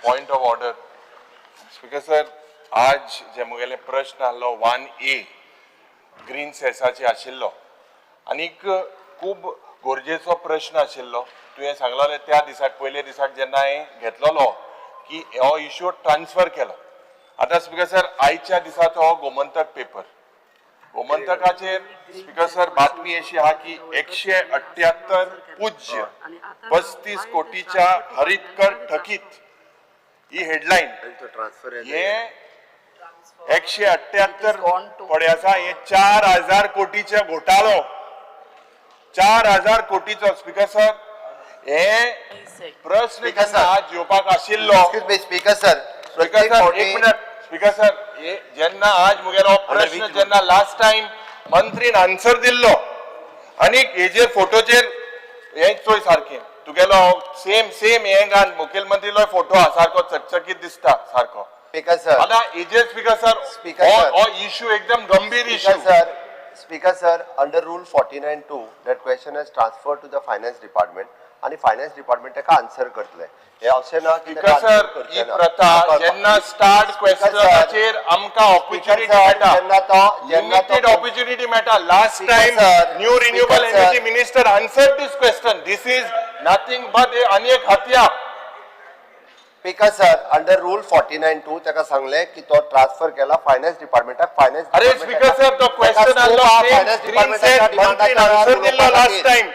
Point of order. Speaker sir, आज जे मुगेले प्रश्न आहलो 1A green सेसाचे आशिल्लो आनीक खूब गरजेचो प्रश्न आशिल्लो. तुवें सांगलोलें त्या दिसाक, पयले दिसाक जेन्ना हांवें घेतलेलो की हो इशू ट्रान्सफर केलो. आतां स्पीकर सर, आयच्या दिसा तो गोमंतक पेपर, गोमंतकाचेर स्पीकर सर बातमी अशी आहा की 178 पूज्य 35 कोटीच्या हरितकर थकीत, ही हेडलायन. ट्रान्सफर हे 178 पडे आसा. हे 4000 कोटीचे घोटाळो, 4000 कोटीचो. स्पीकर सर, हे प्रश्न स्पीकर जेन्ना सर. आज येवपाक आशिल्लो. स्पीकर सर, स्पीकर सर, एक मिनट. स्पीकर सर, हे जेन्ना आज मुगेलो प्रश्न जेन्ना लास्ट टायम मंत्रीन आन्सर दिल्लो आनी हेजेर फोटोचेर हे चोय सारकें तुगेलो सेम सेम हे घाल मुखेलमंत्रीलो फोटो आहा, सारको चकचकीत दिसता सारको. स्पीकर सर, आता हेजेर स्पीकर सर, स्पीकर सर. हो इश्यू एकदम गंभीर Speaker issue. sir, Speaker sir, under Rule 49(2), that question is transferred to the Finance Department आणि फायनान्स डिपार्टमेंट ताका आन्सर करतले. हे अशें ना की स्पीकर ताका सर, answer ही करचे ना. प्रथा जेन्ना स्टार्ट क्वेश्चनाचेर आमकां ऑपॉर्च्युनिटी sir, मेळटा, जेन्ना तो जेन्ना लिमिटेड तो ऑपॉर्च्युनिटी मेळटा. Last Speaker time sir, new renewable Speaker sir. Energy minister answer this question. This is nothing but आनी एक हत्या. Speaker sir, under Rule 49(2) ताका सांगले की तो ट्रान्सफर केला फायनान्स डिपार्टमेंटाक. फायनान्स अरे स्पीकर सर, तो क्वेश्चन आसलो ग्रीन सेस, मंत्रीन आन्सर दिल्लो लास्ट टाइम.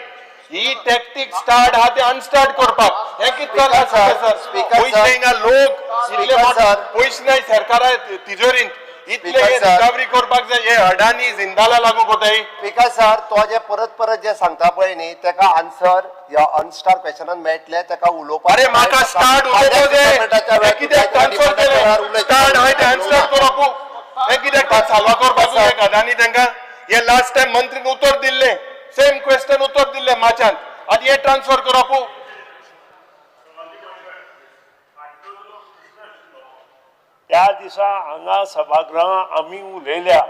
ही टॅक्टिक स्टार्ट आहा ते अनस्टार्ट करपाक. हें कितें चल्लां स्पीकर सर? Speaker पयशे sir. हिंगा लोक इतले Speaker sir. पयशे नाय सरकारा तिजोरींत, इतले Speaker sir. Recovery करपाक जाय. हे अडानी जिंदाला लागू कोताय. स्पीकर सर, तो जे परत परत जे सांगता पळय न्ही, ताका आन्सर ह्या अनस्टार क्वेश्चनान मेळटले ताका उलोवपाक. अरे म्हाका स्टार्ट उलोवपाक जाय. हे कित्याक ट्रान्सफर केलें? स्टार्ट हांवें ते अनस्टार्ट करप. हे कित्याक साल्वा करपाक जाय अडानी तांकां? हे लास्ट टायम मंत्रीन उतर दिल्लें, सेम क्वेश्चन उतर दिल्लें मार्चांत. आतां हे ट्रान्सफर करप. त्या दिसा हांगा सभागृहांत आमी उलयल्या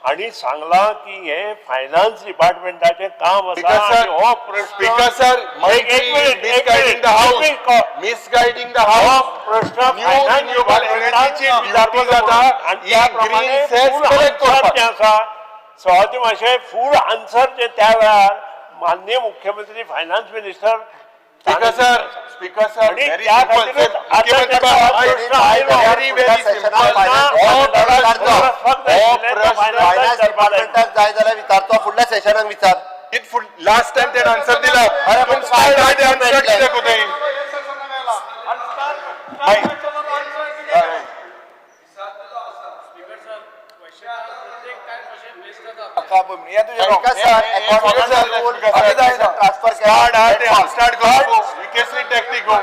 आनी सांगलां की हे फायनान्स डिपार्टमेंटाचें काम आसा स्पीकर सर, आनी हो प्रश्न स्पीकर सर, एक मिनिट, एक misguiding the minute, house, एक मिनिट. मिसगायडींग the हो हाऊस. प्रश्न न्यू फायनान्स रिन्युएबल एनर्जीची डिपार्टमेंटान ड्युटी जाता आनी ही त्या प्रमाणे ग्रीन सेस फूल कलेक्ट आन्सर करपाक. जें आसा सवाती मातशें फूल आन्सर जें त्या वेळार माननीय मुख्यमंत्री finance minister speaker sir, speaker sir, आणि व्हेरी त्या सिंपल. खातीरच आता मुख्यमंत्री, प्रश्न आयलो. Very very simple. हो प्रश्न, हो प्रश्न फायनान्स डिपार्टमेंटाक जाय जाल्यार विचारतो, फुडल्या सेशनाक विचार. लास्ट टाइम त्याने आन्सर दिला. अरे, पण स्टार्ट आहे ते आन्सर मेळटलें. कित्याक कोताय? Speaker sir, according to the rule, transfer start आहे ते स्टार्ट करप. केसरी टॅक्टिक हो.